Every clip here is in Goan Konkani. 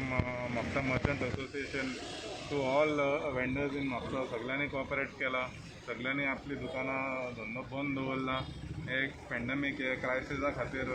from Mapusa Merchant Association to all vendors in Mapusa. सगळ्यांनी कॉपरेट केला, सगळ्यांनी आपली दुकानां धंदो बंद दवरला. एक पॅन्डेमीक क्रायसिसा खातीर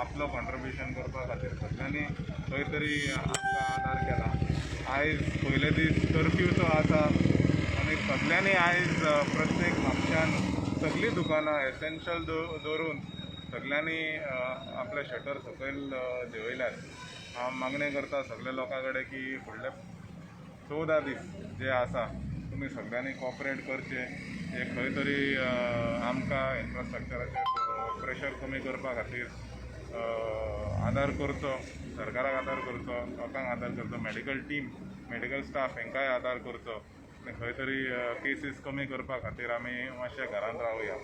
आपलो कॉन्ट्रिब्युशन करपा खातीर सगळ्यांनी खंय तरी आमकां आदार केला. आयज पयले दीस कर्फ्यूचो आसा आनी सगळ्यांनी आयज प्रत्येक म्हापश्यान सगळीं दुकानां एसेन्शियल दवरून सगळ्यांनी आपले शटर सकयल देंवयल्यात. हांव मागणें करता सगल्या लोकां कडेन की फुडले 14 दीस जे आसा तुमी सगळ्यांनी कॉपरेट करचें. एक खंय तरी आमकां इन्फ्रास्ट्रक्चराचेर प्रेशर कमी करपा खातीर आदार करचो, सरकाराक आदार करचो, लोकांक आदार करचो, मेडिकल टीम, मेडिकल स्टाफ हांकांय आदार करचो आनी खंय तरी केसीस कमी करपा खातीर आमी मातशे घरांत रावया.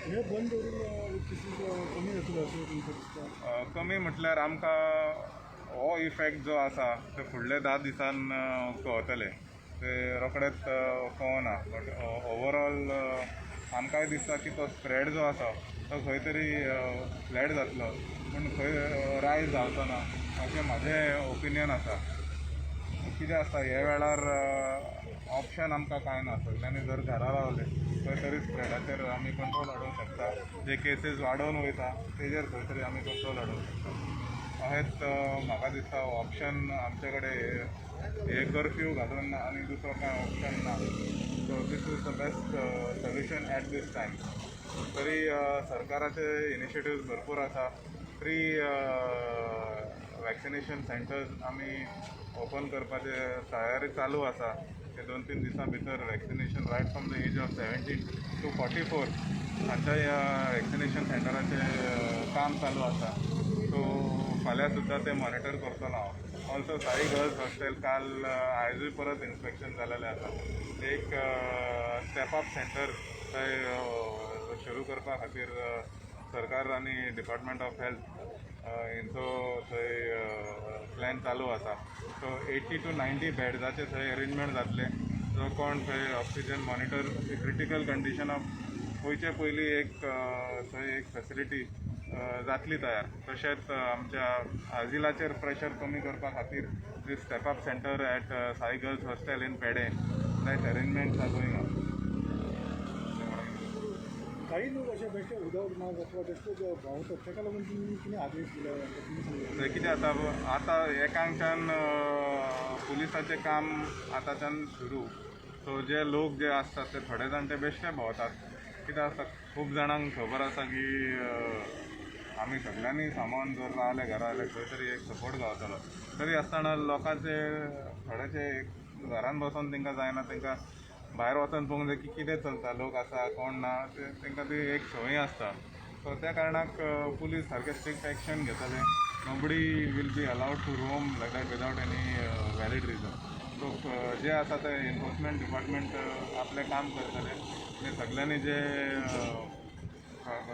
हे बंद दवरून केसीस कमी जातले अशें तुमकां दिसता? कमी म्हटल्यार आमकां हो इफेक्ट जो आसा ते फुडले 10 दिसान कळतले, ते रोखडेच कळना. बट ओवरऑल आमकांय दिसता की तो स्प्रेड जो आसा तो खंय तरी फ्लॅट जातलो, पूण खंय रायज जावचो ना अशें म्हाजें ओपिनियन आसा. कितें आसता ह्या वेळार ऑप्शन आमकां कांय ना. सगळ्यांनी जर घरा रावले खंय तरी स्प्रेडाचेर आमी कंट्रोल हाडूंक शकता. जे केसीस वाडोवन वयता तेजेर खंय तरी आमी कंट्रोल हाडूंक शकता. अशेंच म्हाका दिसता ऑप्शन आमचे कडेन हे कर्फ्यू घालून आनी दुसरो कांय ऑप्शन ना. So this is the best solution at this time. तरी सरकाराचे इनिशिएटिव्स भरपूर आसा. फ्री वॅक्सिनेशन सेंटर्स आमी ओपन करपाचे तयारी चालू आसा. ते 2-3 दिसां भितर vaccination right from the age of 17 to 44 हांच्या ह्या वॅक्सिनेशन सेंटराचें काम चालू आसा. सो फाल्यां सुद्दां तें मॉनिटर करतलो हांव. ऑल्सो साई गर्ल्स हॉस्टेल काल आयजूय परत इन्स्पेक्शन जालेलें आसा. एक स्टेप अप सेंटर थंय सुरू करपा खातीर सरकार आनी डिपार्टमेंट ऑफ हेल्थ हेंचो थंय प्लॅन चालू आसा. सो 80 to 90 बेड्साचे थंय अरेंजमेंट जातलें. जो कोण थंय ऑक्सिजन मॉनिटर क्रिटिकल कंडिशनाक वयचे पयलीं एक थंय एक फेसिलिटी जातली तयार. तशेंच आमच्या आझिलाचेर प्रेशर कमी करपा खातीर this step up centre at Sai Girls Hostel in Pedem, that arrangements are going on. काही लोक अशे बेश्टे विदाउट मास्क अथवा बेश्टे जे भोंवतात ताका लागून तुमी कितें आदेश दिले? कितें आसा आतां एकांकच्यान पुलिसाचें काम आतांच्यान सुरू. सो जे लोक जे आसतात ते थोडे जाण ते बेश्टे भोंवतात. कितें आसता खूब जाणांक खबर आसा की आमी सगळ्यांनी सामान जर रावले घरा जाल्यार खंय तरी एक सपोर्ट गावतलो. तरी आसतना लोकांचे थोड्याचे घरान बसून तांकां जायना, तांकां भायर वचून पळोवंक जाय की कितें चलता, लोक आसा कोण ना, तांकां ती एक संवय आसता. सो त्या कारणाक पुलीस सारके स्ट्रिक्ट एक्शन घेतले. Nobody will be allowed to roam like that without any valid reason. So जे आसा ते एनफोर्समेंट डिपार्टमेंट आपलें काम करतले आनी सगळ्यांनी जे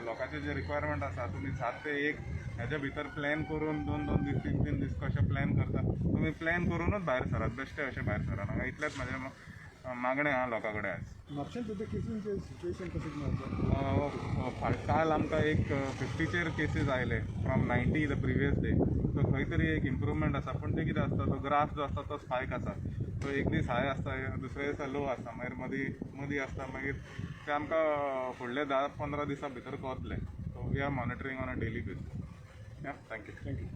लोकांचे जे रिक्वायरमेंट आसा तुमी 7 ते 1 हेच्या भितर प्लॅन करून 2-2 दीस 3-3 दीस कशें प्लॅन करता तुमी प्लॅन करूनच भायर सरात, बेश्टे अशें भायर सरात. इतलेंच म्हाजें मागणें आहा लोकां कडेन आयज. म्हापश्यांत सद्या केसींचें सिच्युएशन कशें कितें आसा? काल आमकां एक 50चेर केसीस आयले from 90 the previous day. So खंय तरी एक इम्प्रूवमेंट आसा. पूण तें कितें आसता तो ग्राफ जो आसता तो स्पायक आसा. सो एक दीस हाय आसता, दुसरे दिसा लो आसता, मागीर मदीं मदीं आसता. मागीर ते आमकां फुडले 10-15 दिसां भितर कळतलें. So we are monitoring on a daily basis. Yeah, thank you. Thank you.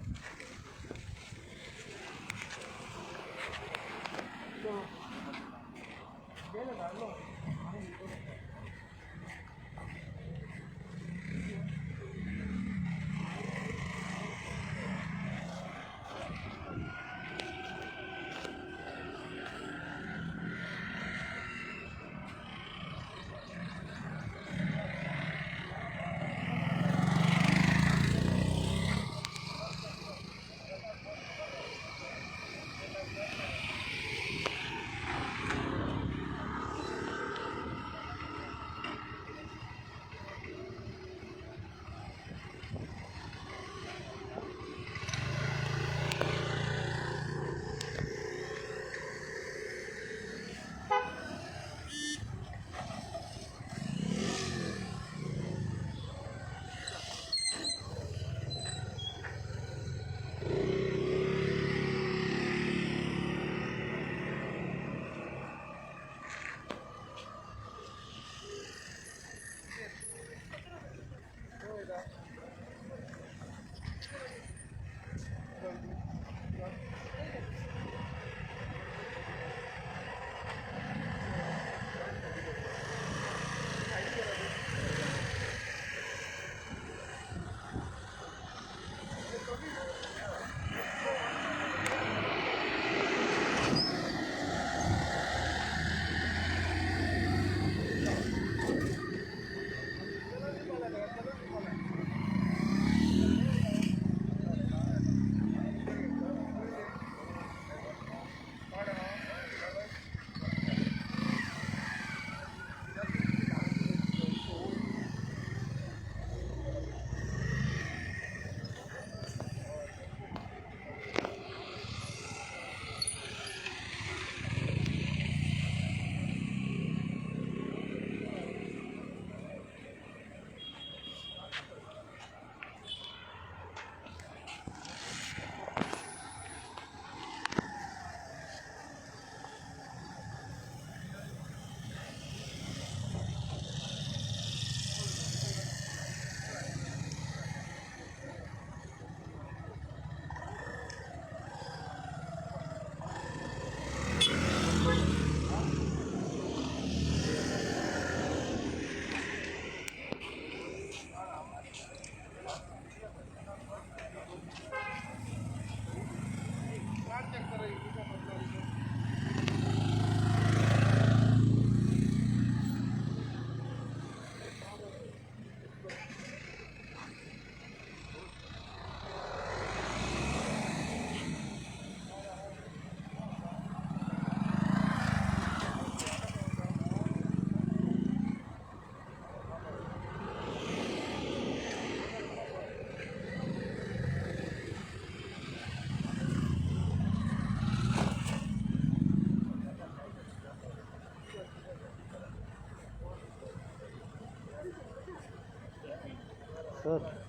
Sir.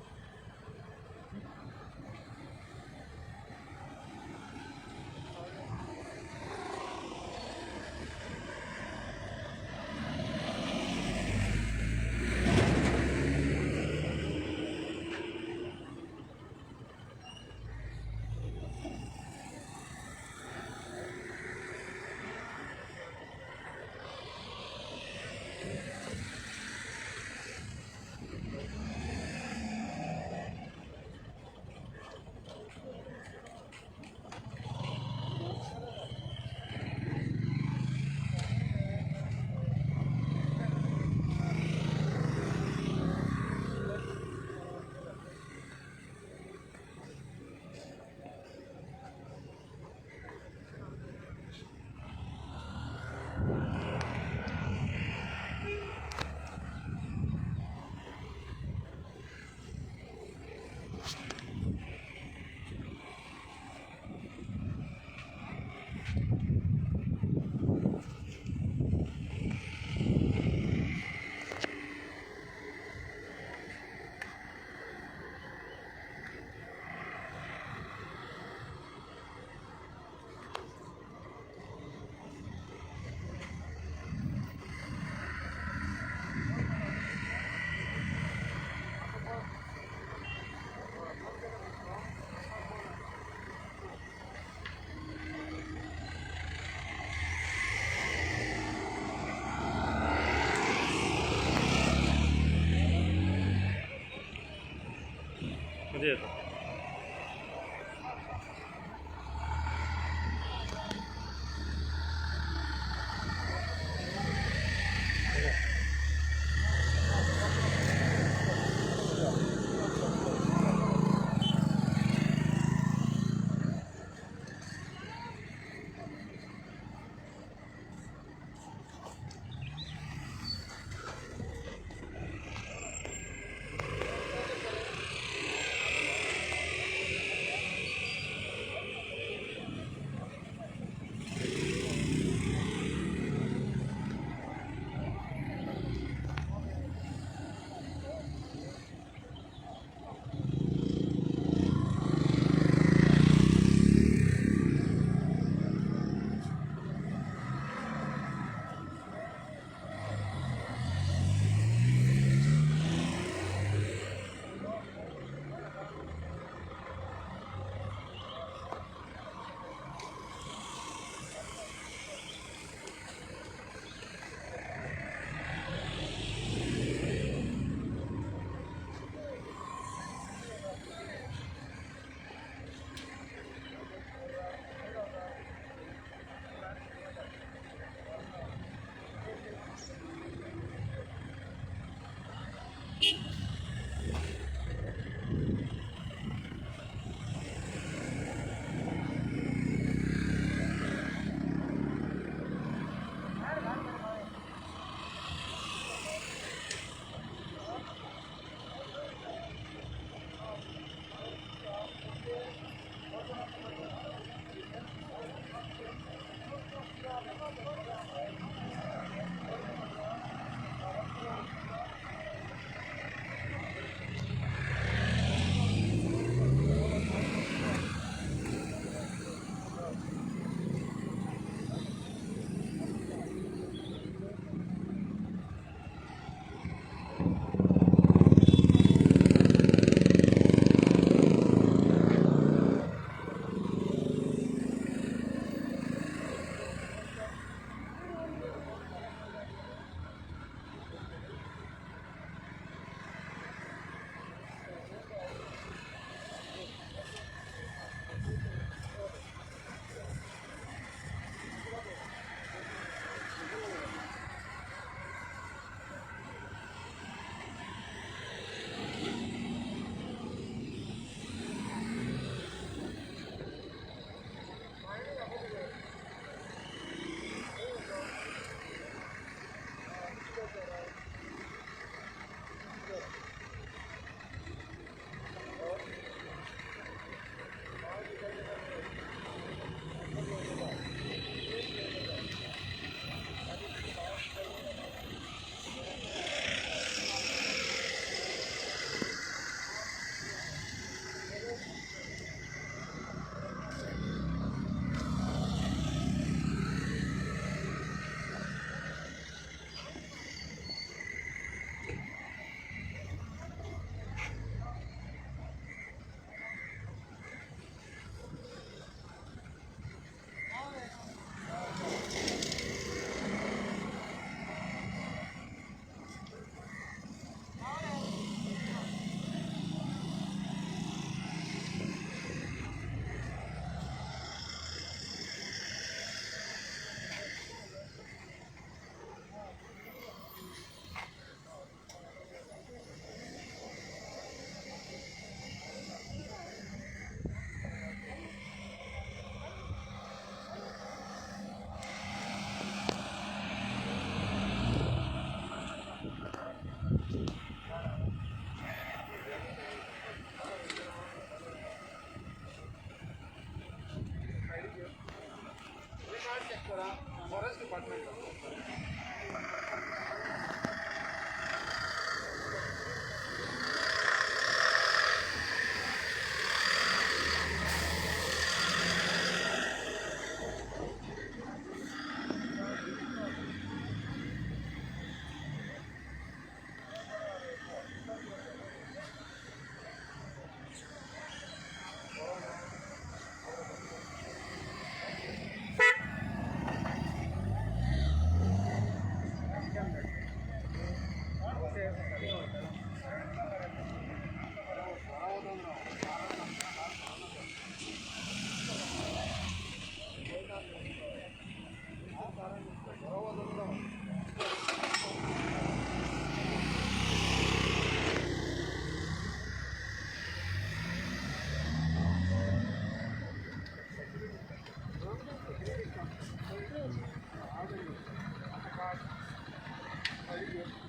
Thank you.